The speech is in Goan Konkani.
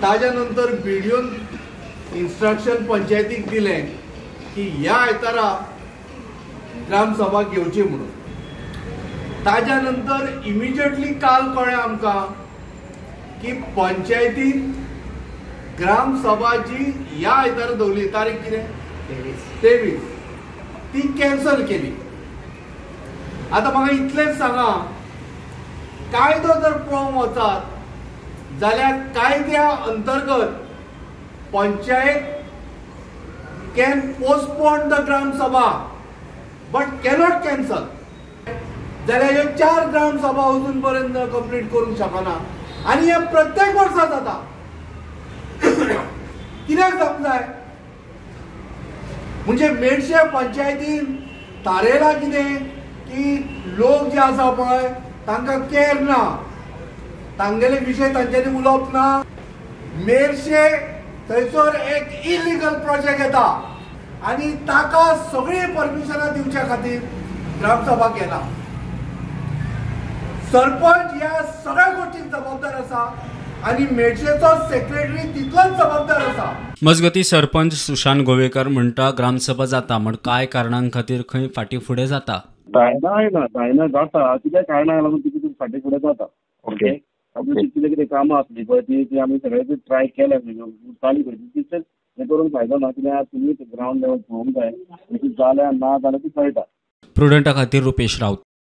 ताज्या नंतर बीडीओन इन्स्ट्रक्शन पंचायतीक दिलें की ह्या आयतारा ग्रामसभा घेवची म्हणून. ताज्या नंतर इमिजिएटली काल कळ्ळें आमकां की पंचायतीन ग्रामसभा जी ह्या आयतारा दवरली, तारीख कितें 23, ती कॅन्सल केली. आतां म्हाका इतलेंच सांगा, कायदो जर पळोवंक वचात जाल्यार कायद्या अंतर्गत panchayat can postpone the gram sabha but cannot cancel. जाल्यार ह्यो 4 ग्रामसभा अजून पर्यंत कंप्लीट करूंक शकना आनी हें प्रत्येक वर्सा जाता. कित्याक जावंक जाय? म्हणजे मेडशे पंचायतीन थारयलां कितें की लोक जे आसा पळय तांकां केर ना, तांगेले विशय तांच्यांनी उलोवप ना. मेरशे थंयसर एक इलिगल प्रोजेक्ट येता आनी ताका सगळीं परमिशनां दिवच्या खातीर ग्रामसभा केला. सरपंच ह्या सगळ्या गोष्टींक जबाबदार आसा आनी मेडशेचो सेक्रेटरी तितलोच जबाबदार आसा. मजगती सरपंच सुशांत गोवेकर म्हणटा ग्रामसभा जाता म्हण काय कारणां खातीर खंय फाटी फुडें जाता. जायना जायना जाता, कित्या कारणाक लागून तितून फाटी फुडें जाता. ओके, कितें कितें कामां आसली पळय ती आमी सगळे ट्राय केल्या, चाली पळय तितलें हें करून फायदो ना. कित्याक तुमी ग्रावंड लेवल पळोवंक जाय, जाल्या ना जाल्यार ती कळटा. प्रुडंटा खातीर रुपेश राऊत.